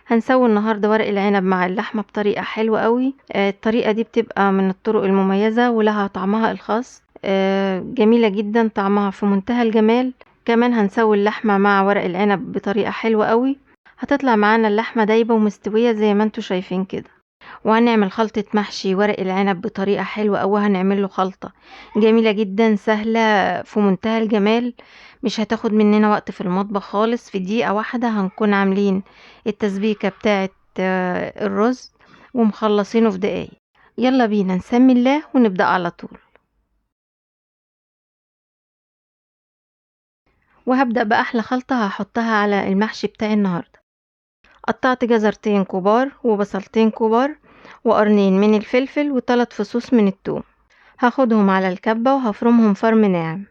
هنسوي النهاردة ورق العنب مع اللحمة بطريقة حلوة قوي. الطريقة دي بتبقى من الطرق المميزة ولها طعمها الخاص، جميلة جدا، طعمها في منتهى الجمال. كمان هنسوي اللحمة مع ورق العنب بطريقة حلوة قوي، هتطلع معانا اللحمة دايبة ومستوية زي ما انتوا شايفين كده. وهنعمل خلطة محشي ورق العنب بطريقة حلوة قوي، هنعمل له خلطة جميلة جدا سهلة في منتهى الجمال، مش هتاخد مننا وقت في المطبخ خالص. في دقيقة واحدة هنكون عاملين التسبيكة بتاعة الرز ومخلصينه في دقايق. يلا بينا نسمي الله ونبدأ على طول. وهبدأ بأحلى خلطة هحطها على المحشي بتاعي النهاردة. قطعت جزرتين كبار وبصلتين كبار وقرنين من الفلفل وثلاث فصوص من الثوم، هاخدهم على الكبة وهفرمهم فرم ناعم.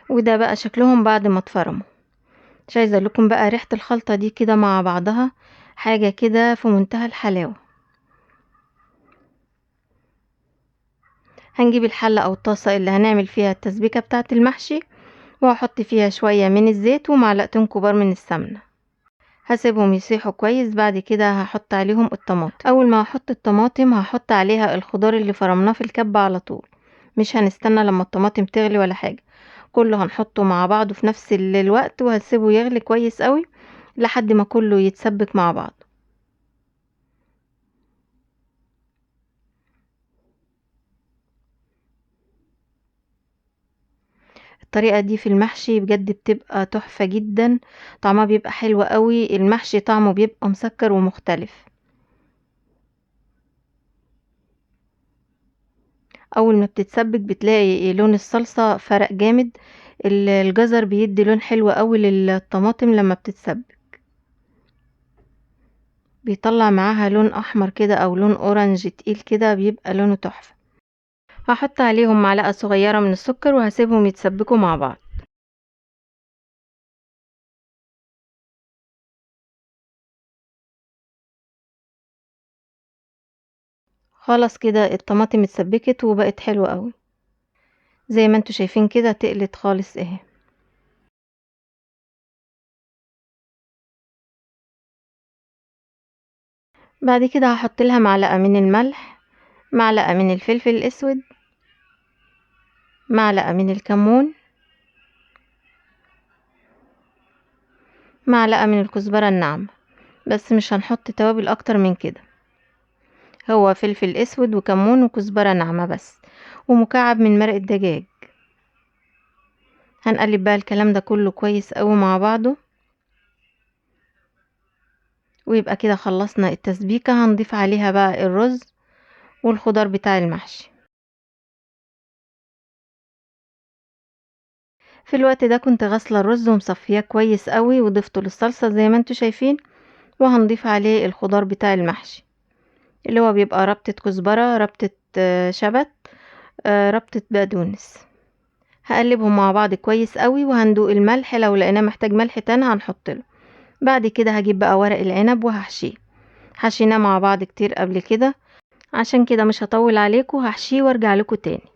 وده بقى شكلهم بعد ما اتفرموا. مش عايزه اقول لكم بقى ريحه الخلطة دي كده مع بعضها حاجة كده في منتهى الحلاوة. هنجيب الحلة او الطاسه اللي هنعمل فيها التسبيكه بتاعه المحشي، وهحط فيها شوية من الزيت ومعلقتين كبار من السمنة. هسيبهم يسيحوا كويس. بعد كده هحط عليهم الطماطم. اول ما هحط الطماطم هحط عليها الخضار اللي فرمناه في الكبه على طول، مش هنستنى لما الطماطم تغلي ولا حاجة، كله هنحطه مع بعضه في نفس الوقت، وهسيبه يغلي كويس قوي لحد ما كله يتسبك مع بعض. الطريقة دي في المحشي بجد بتبقى تحفة جدا، طعمها بيبقى حلو قوي، المحشي طعمه بيبقى مسكر ومختلف. اول ما بتتسبك بتلاقي لون الصلصة فرق جامد، الجزر بيدي لون حلو قوي للطماطم لما بتتسبك، بيطلع معاها لون احمر كده او لون orange تقيل كده، بيبقى لونه تحفة. هحط عليهم معلقة صغيرة من السكر وهسيبهم يتسبكوا مع بعض. خلاص كده الطماطم اتسبكت وبقت حلوة قوي زي ما انتوا شايفين كده، تقلت خالص اهي. بعد كده هحط لها معلقة من الملح، معلقة من الفلفل الاسود، معلقة من الكمون، معلقة من الكزبرة الناعمة، بس مش هنحط توابل اكتر من كده، هو فلفل اسود وكمون وكزبرة ناعمة بس، ومكعب من مرق الدجاج. هنقلب بقى الكلام ده كله كويس قوي مع بعضه، ويبقى كده خلصنا التسبيكة. هنضيف عليها بقى الرز والخضار بتاع المحشي. في الوقت ده كنت غاسله الرز ومصفياه كويس قوي وضفته للصلصه زي ما انتوا شايفين، وهنضيف عليه الخضار بتاع المحشي اللي هو بيبقى ربطة كزبرة، ربطة شبت، ربطة بقدونس. هقلبهم مع بعض كويس قوي، وهندوق الملح، لو لقيناه محتاج ملح تاني هنحط له. بعد كده هجيب بقى ورق العنب وهحشيه، حشيناه مع بعض كتير قبل كده عشان كده مش هطول عليكم، هحشيه وارجع لكم تاني.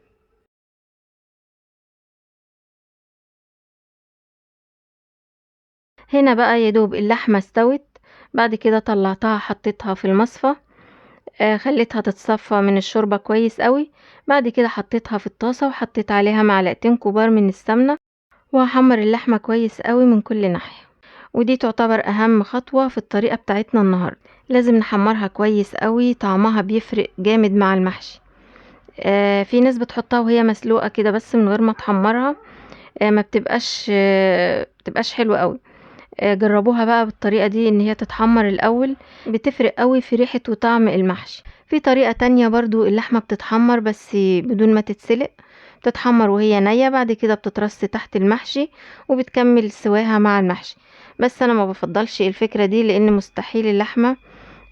هنا بقى يدوب اللحمة استوت. بعد كده طلعتها حطيتها في المصفى، خليتها تتصفى من الشوربة كويس قوي. بعد كده حطيتها في الطاسة وحطيت عليها معلقتين كبار من السمنة، وهحمر اللحمة كويس قوي من كل ناحية. ودي تعتبر اهم خطوة في الطريقة بتاعتنا النهاردة، لازم نحمرها كويس قوي، طعمها بيفرق جامد مع المحشي. في ناس بتحطها وهي مسلوقة كده بس من غير ما تحمرها، ما بتبقاش حلوة قوي. جربوها بقى بالطريقة دي ان هي تتحمر الاول، بتفرق قوي في ريحة وطعم المحشي. في طريقة تانية برضو اللحمة بتتحمر بس بدون ما تتسلق، بتتحمر وهي نية، بعد كده بتترص تحت المحشي وبتكمل سواها مع المحشي. بس انا ما بفضلش الفكرة دي لان مستحيل اللحمة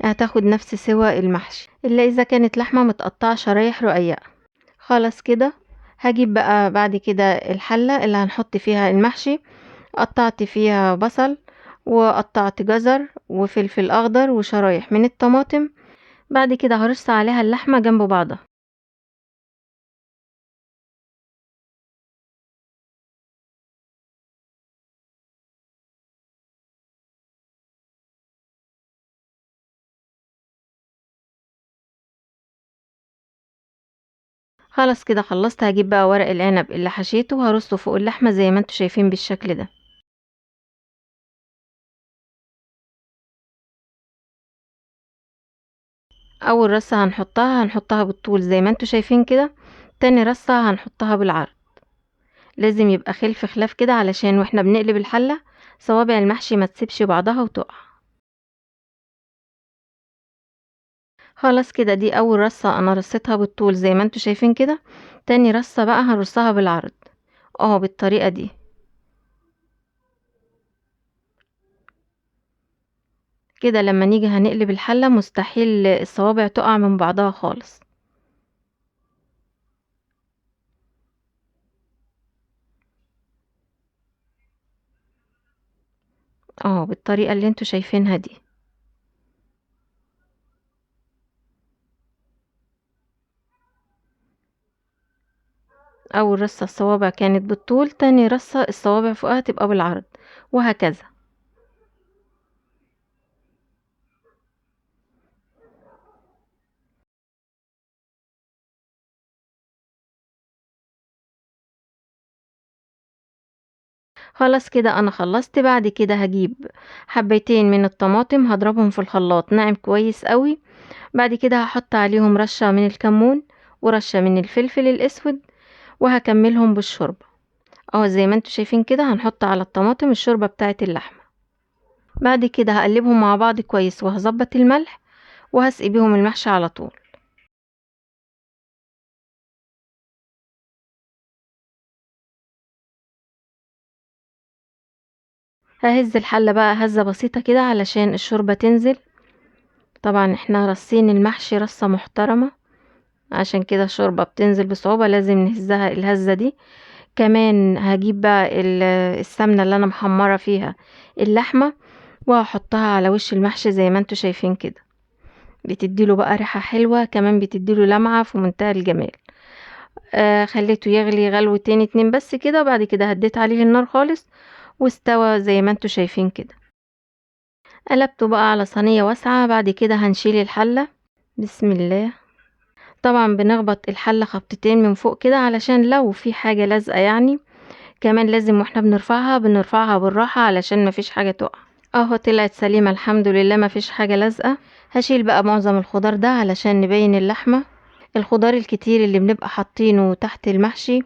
هتاخد نفس سوى المحشي الا اذا كانت لحمة متقطعة شرايح رقيقة. خلاص كده هجيب بقى بعد كده الحلة اللي هنحط فيها المحشي. قطعت فيها بصل وقطعت جزر وفلفل اخضر وشرايح من الطماطم. بعد كده هرص عليها اللحمة جنب بعضها. خلاص كده خلصت. هجيب بقى ورق العنب اللي حشيته وهرصه فوق اللحمة زي ما انتوا شايفين بالشكل ده. اول رصة هنحطها بالطول زي ما انتوا شايفين كده. تاني رصة هنحطها بالعرض، لازم يبقى خلف خلاف كده علشان واحنا بنقلب الحلة صوابع المحشي ما تسيبش بعضها وتقع. خلاص كده دي اول رصة انا رصيتها بالطول زي ما انتوا شايفين كده. تاني رصة بقى هنرصها بالعرض اهو بالطريقة دي كده. لما نيجي هنقلب الحلة مستحيل الصوابع تقع من بعضها خالص. اهو بالطريقة اللي انتوا شايفينها دي. اول رصة الصوابع كانت بالطول، تاني رصة الصوابع فوقها تبقى بالعرض، وهكذا. خلاص كده انا خلصت. بعد كده هجيب حبيتين من الطماطم هضربهم في الخلاط ناعم كويس قوي. بعد كده هحط عليهم رشة من الكمون ورشة من الفلفل الاسود، وهكملهم بالشوربة اهو زي ما انتوا شايفين كده. هنحط على الطماطم الشوربة بتاعة اللحمة. بعد كده هقلبهم مع بعض كويس وهظبط الملح وهسقي بيهم المحشي على طول. ههز الحلة بقى هزة بسيطة كده علشان الشوربة تنزل. طبعا احنا رصين المحشي رصة محترمة، عشان كده الشوربة بتنزل بصعوبة، لازم نهزها الهزة دي. كمان هجيب بقى السمنة اللي انا محمرة فيها اللحمة وهحطها على وش المحشي زي ما انتوا شايفين كده. بتديله بقى ريحة حلوة، كمان بتديله لمعة في منتهى الجمال. خليته يغلي غلوتين اتنين بس كده، وبعد كده هديت عليه النار خالص واستوى زي ما انتوا شايفين كده. قلبته بقى على صينية واسعة. بعد كده هنشيل الحلة، بسم الله. طبعا بنخبط الحلة خبطتين من فوق كده علشان لو في حاجة لازقة يعني. كمان لازم واحنا بنرفعها بالراحة علشان مفيش حاجة تقع. اهو طلعت سليمة الحمد لله، مفيش حاجة لازقة. هشيل بقى معظم الخضار ده علشان نبين اللحمة. الخضار الكتير اللي بنبقى حاطينه تحت المحشي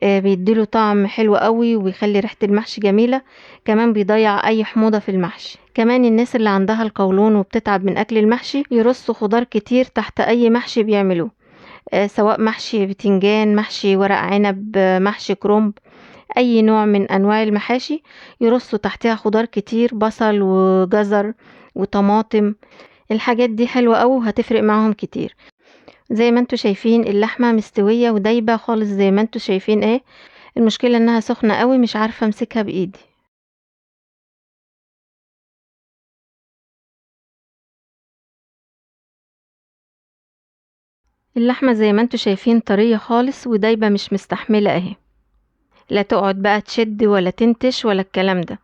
بيديله طعم حلو قوي وبيخلي ريحة المحشي جميلة، كمان بيضيع اي حموضة في المحشي. كمان الناس اللي عندها القولون وبتتعب من اكل المحشي يرصوا خضار كتير تحت اي محشي بيعملوه، سواء محشي بتنجان، محشي ورق عنب، محشي كرنب، اي نوع من انواع المحاشي يرصوا تحتها خضار كتير، بصل وجزر وطماطم. الحاجات دي حلوة قوي وهتفرق معاهم كتير. زي ما انتوا شايفين اللحمة مستوية ودايبة خالص زي ما انتوا شايفين ايه. المشكلة انها سخنة قوي مش عارفة امسكها بايدي. اللحمة زي ما انتوا شايفين طرية خالص ودايبة مش مستحملة اهي، لا تقعد بقى تشد ولا تنتش ولا الكلام ده.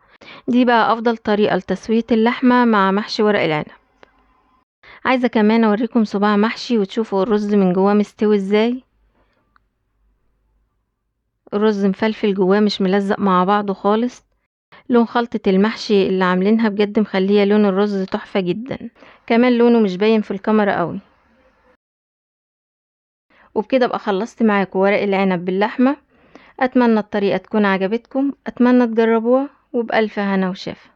دي بقى افضل طريقة لتسوية اللحمة مع محشي ورق العنب. عايزة كمان اوريكم صباع محشي وتشوفوا الرز من جواه مستوي ازاي. الرز مفلفل جواه مش ملزق مع بعضه خالص. لون خلطة المحشي اللي عاملينها بجد مخليه لون الرز تحفة جدا، كمان لونه مش باين في الكاميرا قوي. وبكده ابقى خلصت معاكم ورق العنب باللحمة. اتمنى الطريقة تكون عجبتكم، اتمنى تجربوها، وبألف هنا وشفا.